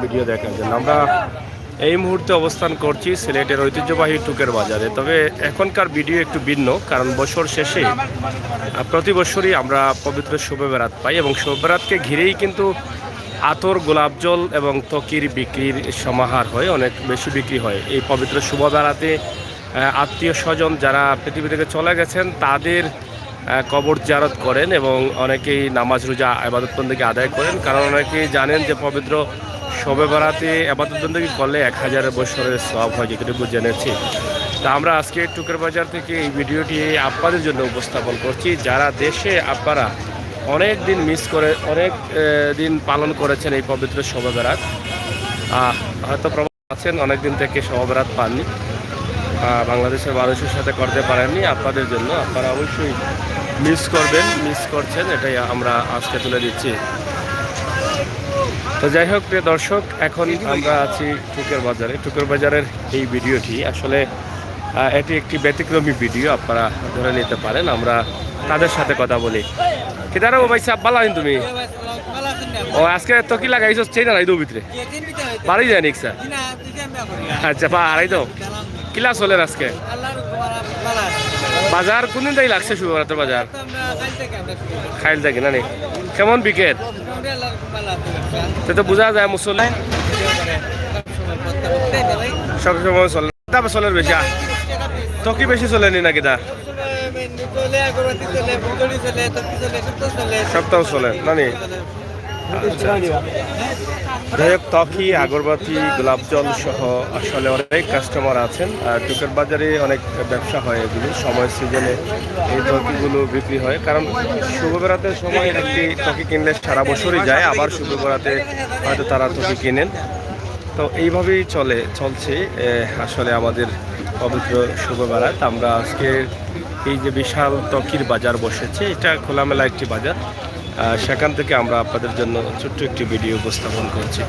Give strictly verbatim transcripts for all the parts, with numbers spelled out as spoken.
ভিডিও দেখার জন্য। আমরা এই মুহূর্তে অবস্থান করছি সিলেটের ঐতিহ্যবাহী টুকের বাজারে। তবে এখনকার ভিডিও একটু ভিন্ন, কারণ বছর শেষে, আহ, প্রতি বছরই আমরা পবিত্র শবে বরাত পাই এবং শবে বরাতকে ঘিরেই কিন্তু আতর, গোলাপ জল এবং তকির বিক্রির সমাহার হয়, অনেক বেশি বিক্রি হয়। এই পবিত্র শবে বরাতে, আহ, আত্মীয় স্বজন যারা পৃথিবী থেকে চলে গেছেন, তাদের আহ, কবর জিয়ারত করেন এবং অনেকেই নামাজ, রোজা, ইবাদত বন্দেগী আদায় করেন, কারণ অনেকেই জানেন যে পবিত্র শবে বরাতে ইবাদত বন্দেগী করলে এক হাজার বছরের সওয়াব হয়, যেটুকু জেনেছি। তা আমরা আজকে টুকের বাজার থেকে এই ভিডিওটি আপনাদের জন্য উপস্থাপন করছি। যারা দেশে আপনারা অনেক দিন মিস করে, অনেক আহ, দিন পালন করেছেন এই পবিত্র শবে বরাত, আহ, হয়তো আছেন, অনেকদিন থেকে শবে বরাত পাননি, আহ, বাংলাদেশের মানুষের সাথে করতে পারেননি, আপনাদের জন্য। আপনারা অবশ্যই মিস করবেন, মিস করছেন, এটাই আমরা আজকে তুলে দিচ্ছি। তো যাই হোক, প্রিয় দর্শক, এখন আমরা আছি টুকের বাজারে। টুকের বাজারের এই ভিডিওটি আসলে, আহ, এটি একটি ব্যতিক্রমী ভিডিও, আপনারা ধরে নিতে পারেন। আমরা তাদের সাথে কথা বলি। কিতারে ও ভাই সাহেব, ভালা আছইন তুমি? ও, আজকে তকি লাগাইছো, চেইন নাই দৌ ভিতরে। বাড়ি যায় নিকসা? আচ্ছা, বা হারাই দাও। কিলা চলের আজকে? বাজার কোন দিন তাই লাগছে শবে বরাতর বাজার? খাইল থাকি না নি? কেমন বিকের? তে তো বুঝা যায় মুসল্লি সব সময় চলে। দাম চলের বেশি। তকি বেশি চলে নি নাকি দা? সপ্তাহ চলে না নি? আচ্ছা, আচ্ছা। যাই হোক, তকি, আগরবাতি, গোলাপ জল সহ আসলে অনেক কাস্টমার আছেন। আর টুকের বাজারে অনেক ব্যবসা হয় এগুলো, সময় সিজনে এই তকিগুলো বিক্রি হয়, কারণ শবে বরাতের সময় একটি তকি কিনলে সারা বছরই যায়, আবার শবে বরাতে হয়তো তারা তকি কিনেন। তো এইভাবেই চলে, চলছে, এ, আসলে আমাদের পবিত্র শবে বরাত। আমরা আজকে এই যে বিশাল তকির বাজার বসেছে, এটা খোলামেলা একটি বাজার। আহ, সেখান থেকে আমরা আপনাদের জন্য ছোট্ট একটি ভিডিও উপস্থাপন করছি।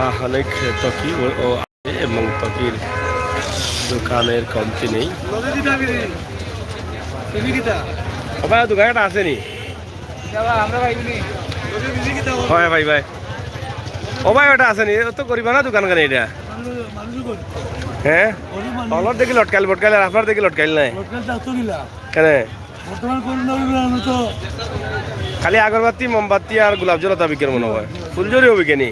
আহ, অনেক তকি ও, ও আছে এবং তকির দোকানের কমতি নেই। ও ভাই, দোকান একটা আছে নি? হয় ভাই, ভাই। ও ভাই, ওটা আছে নি? ও তো করিবা না দোকান কেন এটা? হ্যাঁ? অলর দেখি লটকাইল বটকাইল, আর আপনার দেখি লটকাইল নাই। কেন? খালি আগরবাতি, মোমবাতি আর গোলাপ জল ওটা বিকের মনে হয়। ফুলঝুরিও বিকে নি?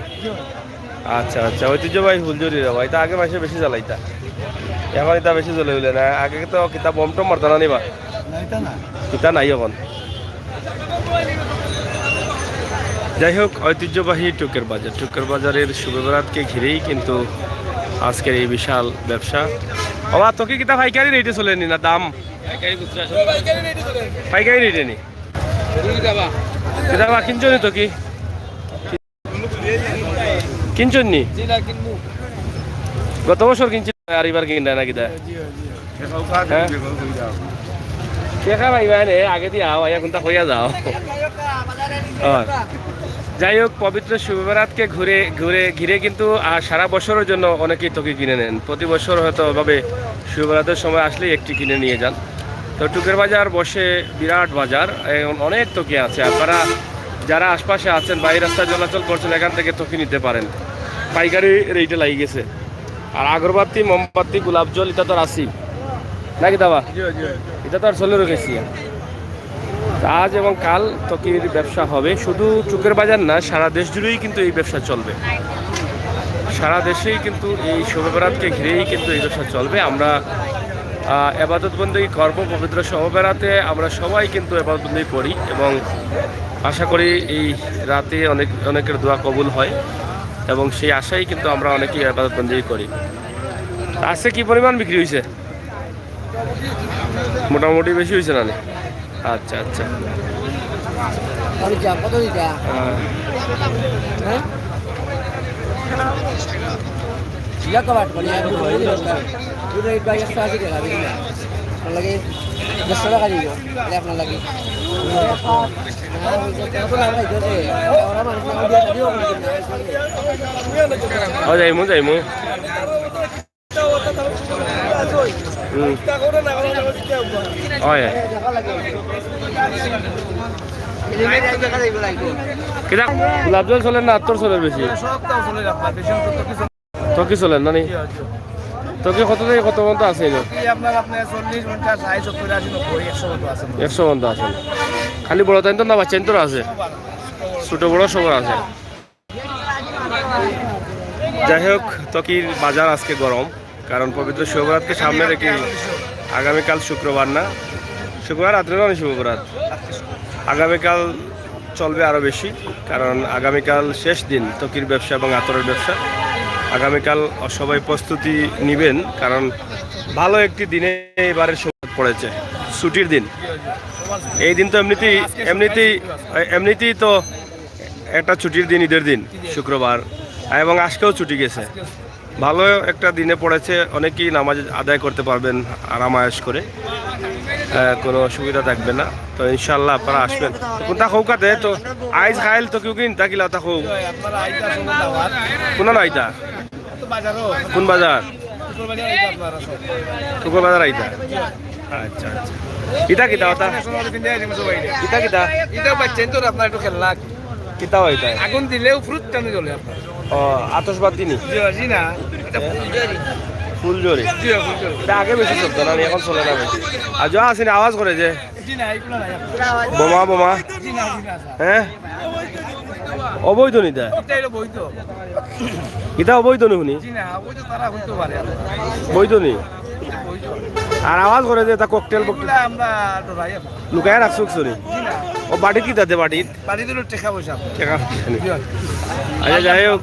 আচ্ছা, আচ্ছা, ঐতিহ্যবাহী ফুলঝুরি রে ভাই, তা আগে মাসে বেশি জ্বালাইতা, এখন এটা বেশি জ্বলে হইলে না। আগে তো কিতা বম টম মারতা না নিবা? এটা নাই এখন। যাই হোক, ঐতিহ্যবাহী টুকের বাজার, টুকের বাজারের শবে বরাতকে ঘিরেই কিন্তু আজকের এই বিশাল ব্যবসা। বাবা, তকি কিতা পাইকারি রেটে চলে নি না দাম? পাইকারি রেটে নি। কিতা বা কিনছো নি তকি? কিনছো নি? গত বছর কিনছি, আর এবার কিনরা না কিতা? হ্যাঁ? টেকা পাইবা নে, আগে দিয়া আও, আইয়া কোনটা কইয়া যাও। আর যাই হোক, পবিত্র শবে বরাতকে ঘুরে, ঘুরে, ঘিরে কিন্তু, আহ, সারা বছরের জন্য অনেকেই তকি কিনে নেন। প্রতি বছর হয়তো এভাবে শবে বরাতের সময় আসলেই একটি কিনে নিয়ে যান। তো টুকের বাজার বসে, বিরাট বাজার, এবং অনেক তকি আছে। আপনারা যারা আশপাশে আছেন, বাইরে রাস্তায় চলাচল করছেন, এখান থেকে তকি নিতে পারেন, পাইকারি রেটে লাগি গেছে। আর আগরবাতি, মোমবাতি, গোলাপ জল, এটা তো আর আছি নাকি দাবা? এটা তো আর চলে রয়েছি। আজ এবং কাল তকির ব্যবসা হবে, শুধু টুকের বাজার না, সারা দেশ জুড়েই কিন্তু এই ব্যবসা চলবে। সারা দেশেই কিন্তু এই শবে বরাতকে ঘিরেই কিন্তু এই ব্যবসা চলবে। আমরা, আহ, এবাদত বন্দেগী করব পবিত্র শবে বরাতে, আমরা সবাই কিন্তু এবাদত বন্দেগী করি এবং আশা করি এই রাতে অনেক, অনেকের দোয়া কবুল হয় এবং সেই আশায় কিন্তু আমরা অনেকেই এবাদত বন্দেগী করি। আজকে কি পরিমাণ বিক্রি হয়েছে? মোটামুটি বেশি হয়েছে না নি? আচ্ছা, আচ্ছা। আমি যা, কত দিতা? হ্যাঁ। হ্যাঁ? ইয়া তো বাট করি, আমি বলি দিলাম। দুটো ইট ভাই একশো আশি টাকা দিলাম। আপনার লাগে দেড়শো টাকা দিব। তাহলে আপনার লাগে। ও, যাইমু, যাইমু। হুম। অয়। কিতা গোলাপ জল চলের না আতর চলের বেশি? তকি চলের না নি? তকি কত থাকি কত পর্যন্ত আছে ইনো? একশো পর্যন্ত আছে। খালি বড় তাইন তো না, বাচ্চাইন তো আছে? ছোট বড় সবর আছে। যাই হোক, তকির বাজার আজকে গরম, কারণ পবিত্র শবে বরাতকে সামনে রেখে আগামীকাল শুক্রবার না, শুক্রবার রাত্রে না শবে বরাত, আগামীকাল চলবে আরও বেশি, কারণ আগামীকাল শেষ দিন তকির ব্যবসা এবং আতরের ব্যবসা। আগামীকাল সবাই প্রস্তুতি নেবেন, কারণ ভালো একটি দিনে এবারে শবে বরাত পড়েছে, ছুটির দিন। এই দিন তো এমনিতেই এমনিতেই এমনিতেই তো একটা ছুটির দিন, ঈদের দিন, শুক্রবার, এবং আজকেও ছুটি গেছে। ভালো একটা দিনে পড়েছে, অনেকেই নামাজ আদায় করতে পারবেন আরাম আয়েশ করে, আহ, কোনো অসুবিধা থাকবে না। তো ইনশাআল্লাহ আপনারা আসবেন। কোনটা কউক্কা তে তো আইজ খাইল তো কেউ কিন তা কিলা তা কউক। কোন না এটা? কোন বাজার? শুক্রবার আইতা। আচ্ছা, আচ্ছা। ইটা কিতা ওটা? ইটা কিতা? ইটা বাচ্চাইন তো আপনার একটু খেলনা। কিতা অয় ইটা? আগুন দিলেও ফুরুত টানে জ্বলে আপনার। ও, আতশবাজি নি? জি, জি না। ফুলঝড়ি। জি, ফুলঝড়ি। ইটা আগে বেশি চলতো না, এখন চলে না বেশি। আর যা আছে না, আওয়াজ করে যে। জি না, এগুলো নাই আপনার। বোমা, বোমা। জি না, জি না, স্যার। হ্যাঁ? অবৈধ নি ইটা? এটা হলো বৈধ। ইটা অবৈধ নি হুনি? জি না, অবৈধ তারা হইতে পারে। বৈধ নি? বৈধ। আর আওয়াজ করে যে ইটা ককটেল বকটেল। এগুলা আমরা ডরাই এখন। লুকায় রাখছো কিছু নি? জি না। ও বাটিত কিতা দে বাটিত? বাটিত হলো টেকা পয়সা। টেকা পয়সা নি? জি। আচ্ছা, যাই হোক,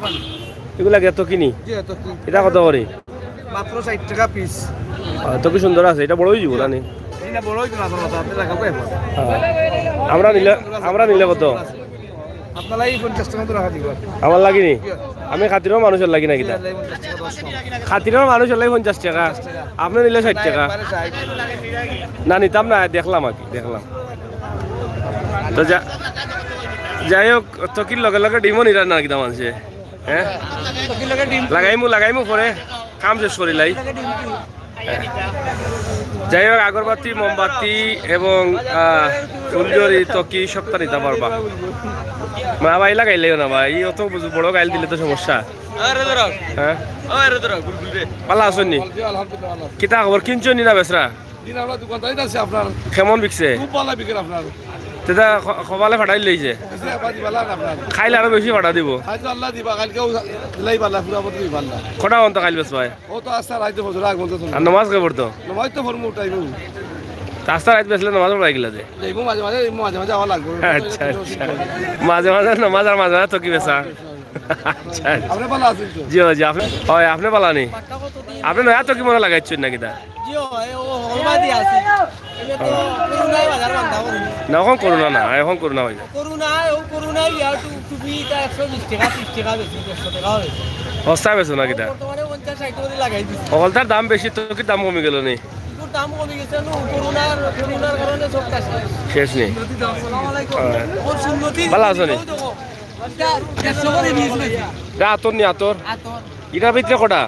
এগুলা গেতো কিনি? জি, এত কি? ইটা কত করি? মাত্র ষাইট টেকা পিস। আহ, তো কি সুন্দর আছে, ইটা বড় অই যিবো না নি? জি না, বড় অইতো না, আপনার কথা, আপনি রাখা কই এখন? হ্যাঁ। আমরা নিলে, আমরা নিলে কত? আপনার লাগি পঞ্চাশ টেকা তো রাখা দিব। আমার লাগি নি? আমি খাতিরর মানুষর লাগি না কিতা? জি, পঞ্চাশ টেকা, দশ টেকা। খাতিরর মানুষর লাগি পঞ্চাশ টেকা, আপনি নিলে ষাইট টেকা। একবারে ষাইট। না, নিতাম না, দেখলাম আর কি, দেখলাম। তো যা-, যাই হোক, তকির লগে লগে ডিমও নিরা না কিতা মানষে? হ্যাঁ? লাগাইমু, লাগাইমু পরে, কাম শেষ করিলাই। যাই হোক, আগরবাতি, মোমবাতি এবং, আহ, ফুলঝড়ি, তকি সবতা নিতা পারবা। মা ভাই লাগাইলেও না ভাই, অত বড় গাইল দিলে তো সমস্যা। আরে ধরো। হ্যাঁ? আরে ধরো, গুলগুল রে। ভালা আছইন নি? জি, আলহামদুলিল্লাহ, ভালা আছি। কিতা খবর, কিনছইন নি না বেচরা? জি না, আমরা দোকানদারিত আছি আপনার। কেমন বিকছে? খুব ভালা বিকের আপনার। তেতা খ-, কপালে ফাটাইল লইছে। বুঝলে, বাজি ভালা না আপনার। খাইল আরো বেশি ফাটা দিবো। খাইল তো আল্লায় দিবা, কাইলকেও দিলাই ভালা, পুরা বছর দিবা আল্লায়। কটা অন্ত খাইল বেচবায়? ও তো আস্তা রাইত ফজর আগ পর্যন্ত চলবো। আর নমাজ কে পড়তো? নমাজ তো পড়মু, টাইমে। তা আস্তা রাইত বেচলে নমাজ পড়াই গেলা যে? যাইবো মাঝে মাঝে, মাঝে মাঝে আওয়া লাগবো। আচ্ছা, আচ্ছা। মাঝে মাঝে নমাজ আর মাঝে মাঝে তকি বেচা। আচ্ছা, আচ্ছা। আপনি ভালা আছইন তো? জি, জি, আপনি, অয়, আপনি ভালা নি? আপনি নয়া তকি মনে লাগাইছইন না কিতা? জি, অয়, ও হলবাদি আছে। এটা তো করোনায় বাজার বন্ধ করে। না, এখন করোনা না, এখন করোনা অয় না। করোনায়, ও করোনায় ইয়ার টু-, টুপি ইটা একশো বিশ টেকা, ত্রিশ টেকা বেশি, দেড়শো টেকা বেশি। সস্তা বেচো না কিতা? বর্তমানে পঞ্চাশ ষাইট করে লাগাই দিছে। হকলতার দাম বেশি, তকির দাম কমি গেল নি? টুপির দাম কমি গেছে, নু করোনার, করোনার কারণে সবটা শেষ। শেষ নি? আসসালামু আলাইকুম। হ্যাঁ। ওর সুন্নতি ভালা আছো নি? দেখো, এটা দেড়শো করে নিয়েছিল। এটা আতর নি, আতর? আতর। ইটার ভিতরে কটা?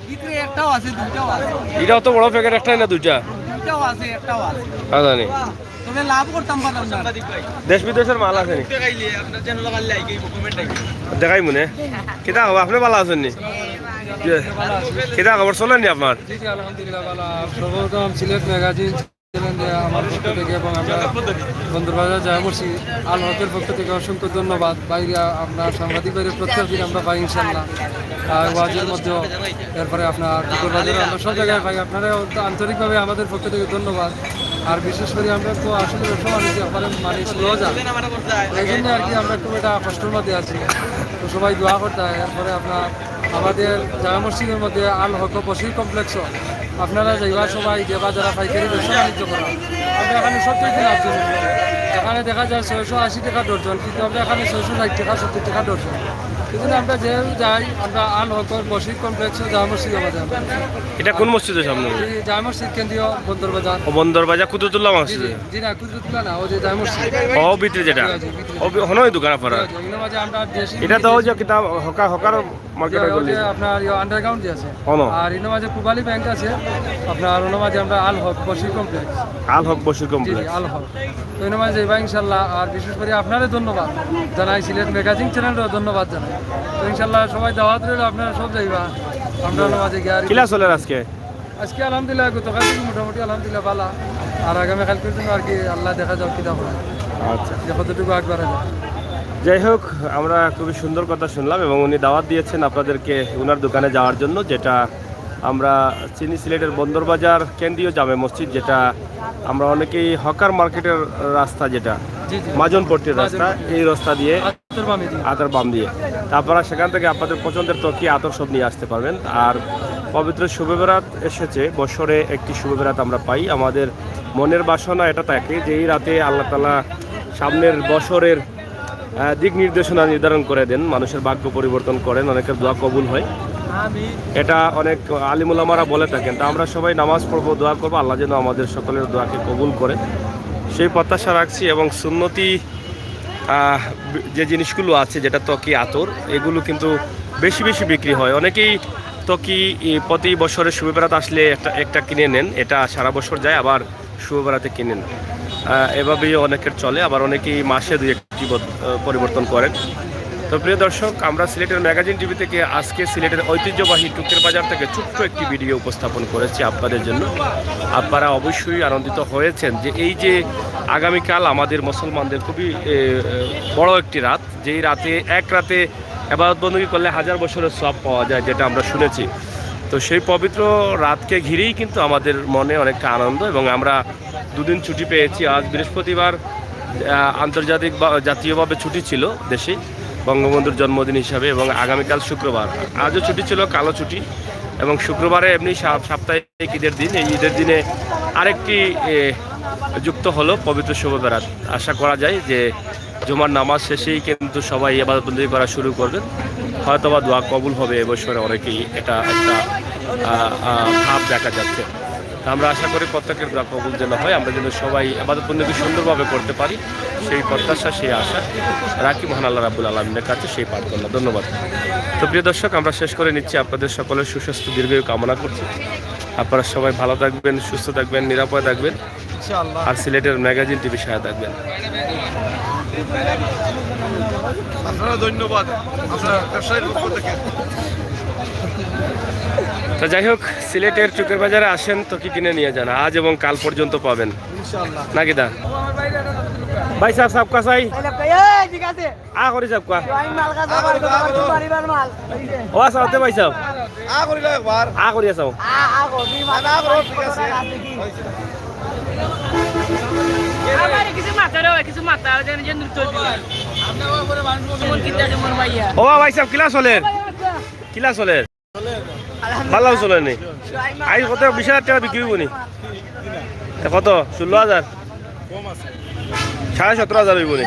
ভিতরে একটাও আছে, দুইটাও আছে। ইটা অত বড় প্যাকেট, একটাই না দুইটা? দুইটাও আছে, একটাও আছে। না জানি। তবে লাভ করতাম পারলাম না। দেশ বিদেশর মাল আছে নি? দেখাইলে আপনার চ্যানেল কালে আইগে, কমেন্ট আইগে। দেখাই মনে। কিতা খবর? আপনি ভালা আছইন নি? কিতা খবর? চলের নি আপনার? জি, জি, আলহামদুলিল্লাহ, ভালা। সর্বপ্রথম সিলেট ম্যাগাজিন চ্যানেলে আমার পক্ষ থেকে এবং আমরা বন্দরবাজার জামে মসজিদ আল হকের পক্ষ থেকে অসংখ্য ধন্যবাদ। ভাইরা, আপনার সাংবাদিক ভাইরে প্রত্যেক দিন আমরা পাই ইনশাল্লাহ। আর ওয়াজের মধ্যেও, এরপরে আপনার বন্দরবাজারে আমরা সব জায়গায় পাই। আপনারা আন্তরিকভাবে আমাদের পক্ষ থেকে ধন্যবাদ। আর বিশেষ করে আমরা তো আসলে ব্যবসা বাণিজ্য একবারে মানে স্লো যায়, এই জন্য আর কি আমরা খুব একটা কষ্টের মধ্যে আছি। তো সবাই দোয়া করতে হয়। এরপরে আপনার আমাদের জামে মসজিদের মধ্যে আল হক বসির কমপ্লেক্সও আপনারা যাইবা সবাই, যে বা যারা পাইকারি ব্যবসা বাণিজ্য করা, আমরা এখানে সত্তর দিন আসছি। এখানে দেখা যায় ছয়শো আশি টাকা ডর্জন, কিন্তু আমরা এখানে ছয়শো ষাট টাকা, সত্তর টাকা ডর্জন। কিন্তু আমরা যে যাই, আমরা আল হকর বসির কমপ্লেক্সও জামে মসজিদের মাঝে আমরা। এটা কোন মসজিদের সামনে? এই জামে মসজিদ কেন্দ্রীয় বন্দরবাজার। ও, বন্দরবাজার কুদরতুল্লাহ জি, মসজিদে? জি, জি না, কুদরতুল্লাহ না, ওই যে জামে মসজিদ। ও, ভিতরে যেটা? জি, জি, ভিতরে। ও, বি-, হনো এই দোকান আপনারা? জি, জি, ওই মাঝে আমরা দেশি এটা তো ওই যে কিতা হকা-, হকার মার্কেটর গলি। আপনার ইয়ে আন্ডারগ্রাউন্ড যে আছে। অনো। আর ইনো মাঝে পূবালী ব্যাংক আছে। আপনার ওনার মাঝে আমরা আল হক বশির কমপ্লেক্স। আল হক বশির জি, জি, কমপ্লেক্স। আল হক। তো এর মাঝে যাইবা ইনশাল্লাহ। আর বিশেষ করে আপনারে ধন্যবাদ জানাই, সিলেট ম্যাগাজিন চ্যানেলরে ধন্যবাদ জানাই। তো ইনশাল্লাহ সবাই দাওয়াত রইল, আপনারা সব যাইবা। আমরা ওনার মাঝে গিয়া আর কিলা চলের আজকে? আজকে আলহামদুলিল্লাহ, গতকাল থেকে মোটামুটি আলহামদুলিল্লাহ ভালা। আর আগামীকালকের জন্য আর কি আল্লাহ দেখা যাক কিতা হয়। আচ্ছা। যে কতটুকু আগ বাড়া যায়। যাই হোক, আমরা খুবই সুন্দর কথা শুনলাম এবং উনি দাওয়াত দিয়েছেন আপনাদেরকে ওনার দোকানে যাওয়ার জন্য, যেটা আমরা চিনি সিলেটের বন্দরবাজার কেন্দ্রীয় জামে মসজিদ, যেটা আমরা অনেকেই হকার মার্কেটের রাস্তা, যেটা জি, জি। মাজন পট্টির রাস্তা, মাজন পট্টি। এই রাস্তা দিয়ে আতর বামে দিয়ে। আতর বাম দিয়ে। তা আপনারা সেখান থেকে আপনাদের পছন্দের তকি আতর সব নিয়ে আসতে পারবেন। আর পবিত্র শবে বরাত এসেছে, বছরে একটি শবে বরাত আমরা পাই। আমাদের মনের বাসনা এটা থাকে যে এই রাতে আল্লাহ তাআলা সামনের বছরের, আহ, দিক নির্দেশনা নির্ধারণ করে দেন, মানুষের ভাগ্য পরিবর্তন করেন, অনেকের দোয়া কবুল হয়। এটা অনেক আলিম উলামারা বলে থাকেন। তা আমরা সবাই নামাজ পড়বো, দোয়া করবো, আল্লাহ যেন আমাদের সকলের দোয়াকে কবুল করেন, সেই প্রত্যাশা রাখছি। এবং সুন্নতি, আহ, যে জিনিসগুলো আছে, যেটা তকি আতর, এগুলো কিন্তু বেশি বেশি বিক্রি হয়। অনেকেই তকি, এ, প্রতি বছরের শবে বরাত আসলে একটা একটা কিনে নেন, এটা সারা বছর যায়, আবার শবে বরাতে কিনেন। আহ, এভাবেই অনেকের চলে, আবার অনেকেই মাসে দুই একটি বদ-, আহ, পরিবর্তন করেন। তো প্রিয় দর্শক, আমরা সিলেটের ম্যাগাজিন টিভি থেকে আজকে সিলেটের ঐতিহ্যবাহী টুকের বাজার থেকে ছোট্ট একটি ভিডিও উপস্থাপন করেছি আপনাদের জন্য। আপনারা অবশ্যই আনন্দিত হয়েছেন যে এই যে আগামীকাল আমাদের মুসলমানদের খুবই, এ, বড় একটি রাত, যেই রাতে, এক রাতে এবাদত বন্দী করলে হাজার বছরের সওয়াব পাওয়া যায়, যেটা আমরা শুনেছি। তো সেই পবিত্র রাতকে ঘিরেই কিন্তু আমাদের মনে অনেকটা আনন্দ এবং আমরা দুদিন ছুটি পেয়েছি। আজ বৃহস্পতিবার, আহ, আন্তর্জাতিক বা জাতীয়ভাবে ছুটি ছিল দেশে বঙ্গবন্ধুর জন্মদিন হিসাবে, এবং আগামীকাল শুক্রবার, আজও ছুটি ছিল, কালও ছুটি, এবং শুক্রবারে এমনি সাপ-, সাপ্তাহিক ঈদের দিন, এই ঈদের দিনে আরেকটি, এ, যুক্ত হলো পবিত্র শবে বরাত। আশা করা যায় যে জুমার নামাজ শেষেই কিন্তু সবাই ইবাদতবন্দি করা শুরু করবেন, হয়তোবা দোয়া কবুল হবে। এবছরে অনেকেই এটা একটা, আহ, আহ, ভাব দেখা যাচ্ছে। তো আমরা আশা করি প্রত্যেকের দোয়া কবুল যেন হয়, আমরা যেন সবাই ইবাদতবন্দি সুন্দরভাবে করতে পারি, সেই প্রত্যাশা, সেই আশা রাখি মহান আল্লাহ রাব্বুল আলামিনের কাছে, সেই প্রার্থনা। ধন্যবাদ। তো প্রিয় দর্শক, আমরা শেষ করে নিচ্ছি, আপনাদের সকলের সুস্বাস্থ্য দীর্ঘায়ু কামনা করছি। আপনারা সবাই ভালো থাকবেন, সুস্থ থাকবেন, নিরাপদে থাকবেন। ইনশাআল্লাহ। আর সিলেটের ম্যাগাজিন টিভির সাথে থাকবেন। আপনারা ধন্যবাদ, আপনারা ব্যবসায়ীর পক্ষ থেকে। তো যাই হোক, সিলেটের চুকের বাজারে আসেন, তকি কিনে নিয়ে যান, আজ এবং কাল পর্যন্ত পাবেন। ইনশাআল্লাহ। নাকি দা? ভাই সাহেব, সাবকা চাই? এই ঠিক আছে। আ করি সাবকা। আমি মাল কাছে বার করতে পারি, বাড়িবার মাল। ও আচ্ছা, ওতে ভাই সাহেব। আ করি একবার। আ করি আসাও। আ, আ করি, মাল আ করি, ঠিক আছে। আমার কিছু মাথা রে, কিছু মাথা, যেন, যেন দ্রুত দিও। মন কিনতে আছে, মন ভাইয়া। ও ভাই সাহেব, কিলা চলের? কিলা চলের? ভালা চলের নি? আইজ কত, বিশ হাজার টেকা বিক্রি অইবো নি? তে কত? ষোলো হাজার? সাড়ে সতেরো হাজার অইবো নি?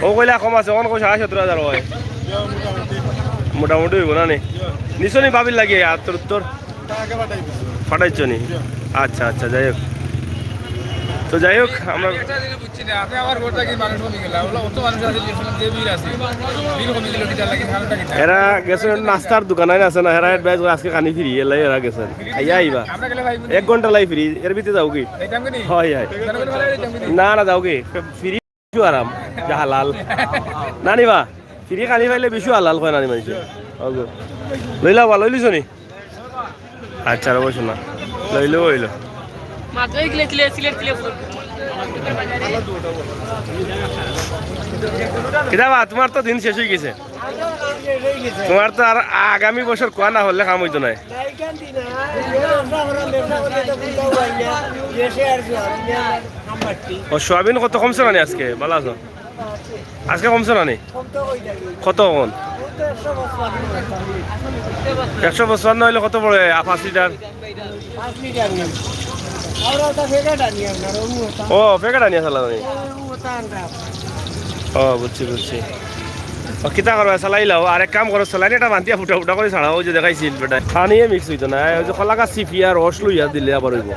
ও কইলা কম আছে, অখন কই সাড়ে সতেরো হাজার অয়। মোটামুটি অইবো না নি? নিছো নি ভাবির লাগি আর তোর উত্তর? ফাটাইছো নি? আচ্ছা, আচ্ছা, যাই হোক। তো যাই হোক, আমরা বুঝছি না, আপনি আবার ভোটটা কি মানুষ কমে গেল? ওগুলো অত মানুষ আছে, যে সময় যে ভিড় আছে, ভিড় কমে গেল, কিতার লাগি, কারণটা কিতা? এরা গেছে নাস্তার দোকান, আইন আছে না, এরা advice করে আজকে খানি free, এলাই এরা গেছেন। খাইয়া আইবা। আমরা গেলে ভাই বলি, এক ঘন্টা লাই free, এর ভিতরে যাও কি? যাইতাম কি নি? হয়, হয়। যাইতাম কি নি? না, না, যাও কি? Free বেশি আরাম, যা হালাল। না নিবা? Free খানি পাইলে বেশি হালাল কয় না নি মানষে? অগো। লইলা বা, লইলিছো নি? আচ্ছা, আর অবশ্য না। লইলেও অইলো। মাত্র এই গিলে গিলে সিলেট গিলে ফুল। কিতা বা, তুমার তো দিন শেষ অই গেছে। তুমার তো আর আগামী বছর কুয়া না হলে কাম অইতো নায়। ও, সয়াবিন কত কমছে না নি আজকে? ভালা আছো? আজকে কমছে না নি? কত অখন? একশো পঁচপান্ন অইলে কত পড়ে? আ, পাঁচ লিটার? পাঁচ লিটার নি। আমরা ওটা প্যাকেট আনি আপনার, ও ওটা। ও, প্যাকেট আনি আসলে আমি। ও, ওটা আনরা। ও, বুঝছি, বুঝছি। ও, কিতা করবা, চালাইলাও। আর এক কাম করো, চালানি এটা বান্ধিয়া ফুটা ফুটা করি ছাড়াও, ওই যে দেখাইছিল বেটা। পানিয়ে মিক্স অইতো না, ওই যে কলাগাছ চিপিয়া রস লইয়া দিলে আবার অইবো।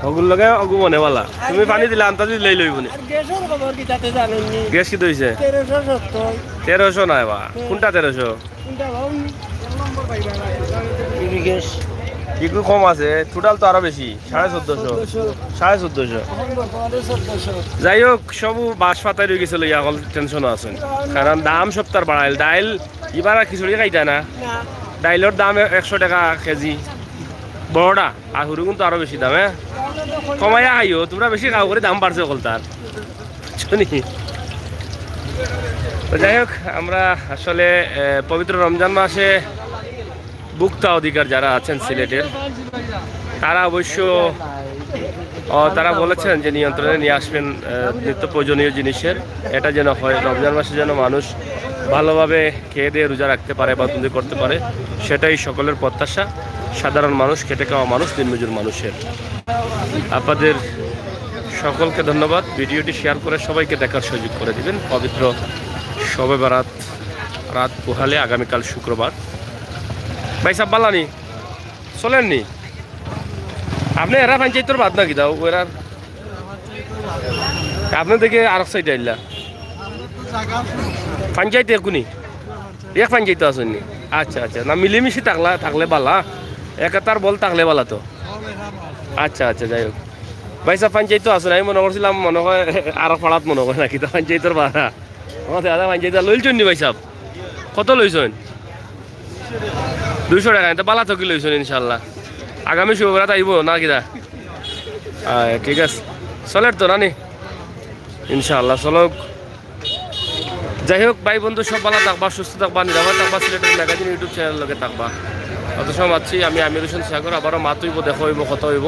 ওগুর লগে ওগু মনে বালা। তুমি পানি দিলে আন্তাজি দিলেই লইবো নি। আর গ্যাসের খবর কিতা তে জানেননি? গ্যাস কিতা অইছে? তেরোশো সত্তর। তেরোশো নায় বা। কোনটা তেরোশো? কোনটা ভাই? ইগু কম আছে, টোটাল তো আরো বেশি, সাড়ে চোদ্দশো। চোদ্দশো। সাড়ে চোদ্দশো। এখন বর্তমানে চোদ্দশো। যাই হোক, সব বাঁশ ফাতাই রয়ে গেছে লইয়া, এখন টেনশনও আছেন, কারণ দাম সবতার বাড়াইল। ডাইল ইবার আর খিচুড়ি খাইতা না, না। ডাইলর দাম এ-, একশো টাকা কেজি বড়টা, আর হুরুগুন তো আরো বেশি দাম। হ্যাঁ, কমাইয়া খাইও, তোমরা বেশি খাও করে দাম বাড়ছে কলতার। বুঝছো নি? তো যাই হোক, আমরা আসলে, এ, পবিত্র রমজান মাসে ভোক্তা অধিকার যারা আছেন সিলেটের, তারা অবশ্য, ও, তারা বলেছেন যে নিয়ন্ত্রণে নিয়ে আসবেন, এ, নিত্য প্রয়োজনীয় জিনিসের। এটা যেন হয়, রমজান মাসে যেন মানুষ ভালোভাবে খেয়ে দিয়ে রোজা রাখতে পারে, এবাদতবন্দি করতে পারে, সেটাই সকলের প্রত্যাশা। সাধারণ মানুষ, খেটে খাওয়া মানুষ, দিনমজুর মানুষের। আপনাদের সকলকে ধন্যবাদ। ভিডিওটি শেয়ার করে সবাইকে দেখার সুযোগ করে দিবেন। পবিত্র শবে বারাত রাত পোহালে আগামীকাল শুক্রবার। ভাই সাহেব, বালা নি? চলেন নি? আপনি এরা পঞ্চায়েতর বাদ না কিতা? ওরা আপনি দেখে আর এক সাইডে আইলা। পঞ্চায়েত একুনি? এক পঞ্চায়েত আছেন নি? আচ্ছা, আচ্ছা। না, মিলেমিশে থাকলা, থাকলে বালা। একাতার বল থাকলে বালা তো। আচ্ছা, আচ্ছা, যাই হোক। ভাই সাহেব, পঞ্চায়েত তো আছেন। আমি মনে করছিলাম, মনে হয় আর পাড়াত মনে হয় নাকি, তো পঞ্চায়েতর বাধা। আমার দাদা পঞ্চায়েত লইলছেন নি ভাই সাহেব? কত লইছেন? দুইশো টাকা। এটা বালা তো কি লইছেন ইনশাল্লাহ? আগামী শুক্রবার আইব না কিতা? আয়, ঠিক আছে। চলের তো নানি? ইনশাআল্লাহ, চলক। যাই হোক, ভাই বন্ধু সব ভালা থাকবা, সুস্থ থাকবা, নিরাপদ থাকবা, সিলেটের ম্যাগাজিন YouTube চ্যানেল লগে থাকবা। অত সময় আছি আমি আমির হোসেন সাগর, আবারও মাত অইব, দেখা অইব, কথা অইব।